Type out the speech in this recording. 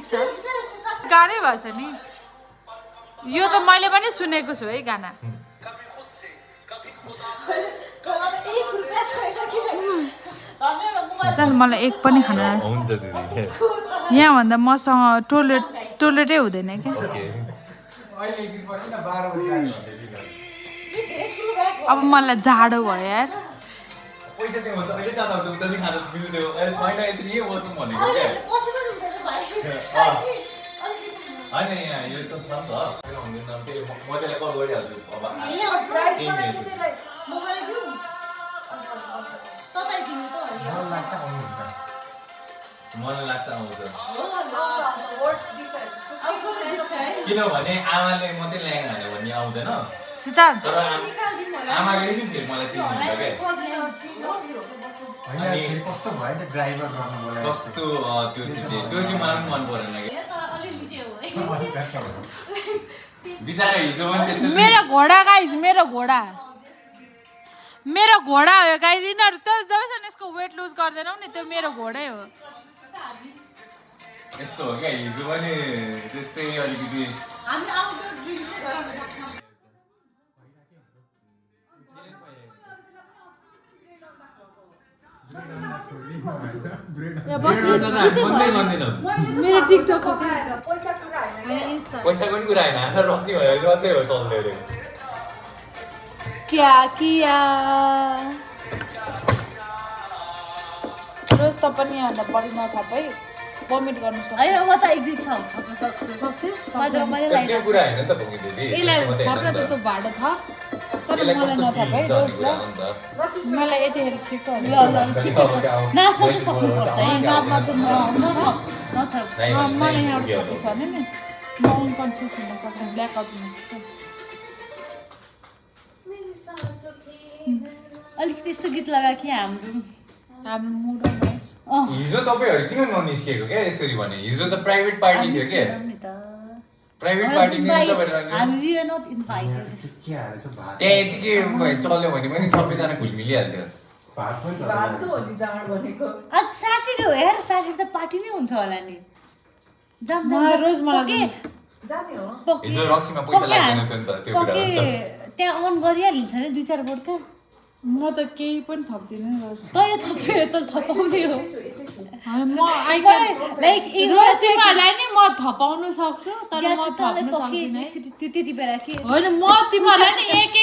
छ गानै भएछ नि यो त मैले पनि सुनेको छु है गाना मलाई एक पनि खान यहाँ भन्दा मसँग टोइलेटै हुँदैन क्या अब मलाई जाडो भयो यार पैसा त्यो भन्छ अहिले जाँदा हुन्छ उता चाहिँ खाना मिल्थ्यो अहिले छैन यसरी यही बसौँ भनेको क्या होइन यहाँ यो त छ नि त हुँदैन त्यही मजाले कल गरिहाल्छु अब मलाई लाग्छ आउँछ किनभने आमाले मात्रै ल्याएन भने भन्ने आउँदैन सिद्धान्त तर आमाले नि फेरि मलाई चिन्नुहुन्छ क्या कस्तो भयो नि ड्राइभर गर्नु बोलायो कस्तो त्यो चाहिँ मलाई पनि मन परेन क्या बिचारा हिजो पनि त्यसरी मेरो घोडा गाइज मेरो घोडा हो गाइज यिनीहरू त जबसम्म यसको वेट लुज गर्दैनौ नि त्यो मेरो घोडै हो यस्तो हो क्या हिजो पनि त्यस्तै अलिकति मेरो टिकटक पैसाको पनि कुरा होइन आफ्नो रक्सी भयो मात्रै हो चल्दै अरे क्या किया रोज त पनि यहाँ बढी नथापै भमिट गर्नु सक्छ हैन म त एक्जिट छ सक्नु सक्सेस मैले त्यो कुरा हैन त भोगी दिदी यसलाई थप्न त त्यो भाडो छ तर मलाई नथापै रोज ल मलाई यतिखेर छिटो ल छिटो नाच्न चाहिँ सक्नुपर्छ है मलाई यहाँ थप्नु छ नि म अनकन्सियस हुन सक्छु ब्ल्याकआउट हुन सक्छ अलिकति यस्तो गीत लगा कि हाम्रो मुड हिजो तपाईहरु किन ननिस्केको क्या यसरी भने हिजो त प्राइभेट पार्टी थियो के प्राइभेट पार्टी नि तपाईहरु हामी वी आर नट इन्भाइटेड के हालेछ भात त्यहाँ यतिकै चल्यो भने पनि सबैजना घुलमिलिहाल्थ्यो भात पनि भात त हो नि जाड भनेको आज स्याटरडे हो यार स्याटरडे त पार्टी नै हुन्छ होला नि रोज मलाई जाने हो हिजो रक्सीमा पैसा लाग्दैन थियो नि त त्यो कुरा त्यहाँ अन गरिहालिन्छ नि 2-4 बोटका म त केही पनि थप्दिनँ रोज त यो थपेर त थपाउँदै हो म आई क्यान लाइक रोज तिमीहरूलाई नि म थपाउनु सक्छु तर म थप्न सक्दिनँ त्यो त्यति बेला के होइन म तिमीहरूलाई नि एक